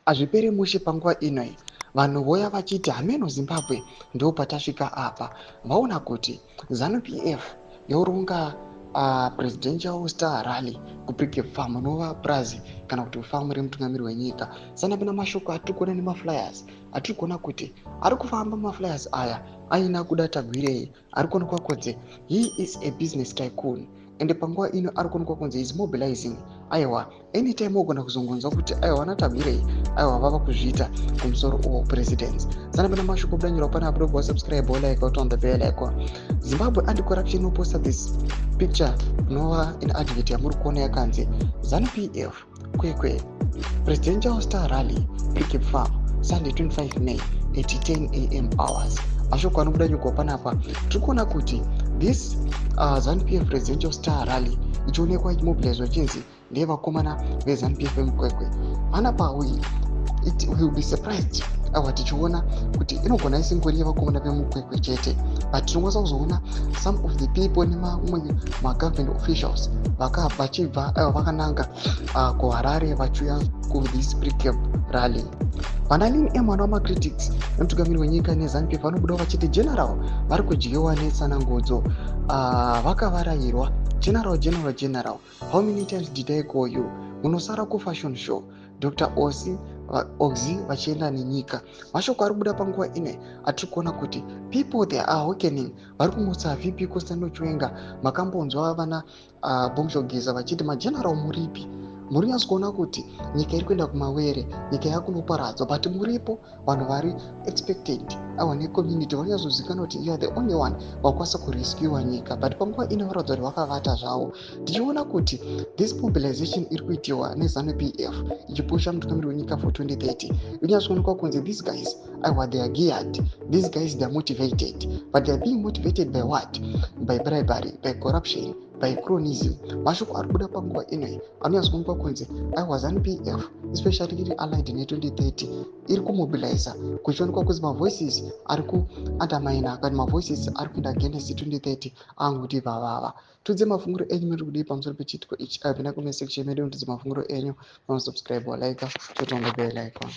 Hazviperi mushe panguva ino. Vanhu voya vachiti hameno Zimbabwe ndo patasvika apa. Vaona kuti ZANU PF yoronga presidential star rally kuPrecabe Farm, unova purazi kana kuti famu remutungamiri wenyika. Sanapinda mashoko atiri kuona nemaflyers atiri kuona kuti ari kufamba. Maflyers aya aina Kuda Tagwirei, ari kuonekwa kunzi he is a business tycoon, ende panguva ino ari kuonekwa kunzi is mobilizing. Aiwa, anytime ogona kuzongonzwa kuti aiwa, vana Tagwirei aiwa vava kuzviita kumusoro uwo presidents. Sanapinda mashoko budanyirwa pana apo, subscribe, like, on the bell icon. Zimbabwe Anti-Corruption posta this picture, inova in advert yamuri kuona yakanzi ZANU PF Kwekwe Presidential Star Rally, Precabe Farm, Sunday 25 May at 10 a.m. hours. Mashoko anobuda nyugwa panapa, tiri kuona kuti this ZANU PF Presidential Star Rally ichionekwa ichimobilizwa, chinzi ndevakomana veZANU PF vemuKwekwe. Panapa it will be surprised awa tichiona kuti inogona isingori yevakomana vemuKwekwe chete, but tinokwanisa kuzoona some of the people nemamwe magovernment officials vachibva aiwa vakananga kuHarare vachiuya kuthis Precabe rally. Vana Lin M, vana vamacritics nemutungamiri wenyika neZANU PF, vanobudawo vachiti general vari kudyiwa netsanangudzo, vakavarayirwa. "General, general, general, how many times did I call you? Munosara kufashion show." Dr Osi Oxy vachienda nenyika. Mashoko ari kubuda panguva ine atiri kuona kuti people, they are awakening, vari kumutsa VP Constantino Chiwenga. Makambonzwa vana Bombshell Geza vachiti, "Mageneral muripi? Muri nyatso kuona kuti nyika iri kuenda kumawere, nyika yakunoparadzwa, but muripo." Vanhu vari expected ava necommunity vanonyatsozivikanwa kuti you are the only one vakwanisa kurescuwa nyika, but panguva ino varatidza kuti vakavata zvavo. Tichiona kuti this mobilization iri kuitiwa neZANU PF ichipusha mutungamiri wenyika for 2030, inonyatsoonekwa kunzi these guys aiwa, they are geared, these guys, they are motivated, but they are being motivated by what? By bribery, by corruption, by cronyism. Mashoko ari kubuda panguva ino anonyatsoonekwa kunzi aiwa, ZANU PF, especially iri allied ne2030, iri kumobiliza, kuchionekwa kunzi mavoices ari kuundermina kana mavoices ari kuenda against 2030 anguti vavava. Tudze mafunguro enyu, muri kudii pamusoro pechiitiko ichi? Apinda comment section medu, mutudze mafunguro enyu. Manosubscribe, walike, turn on the bell icon.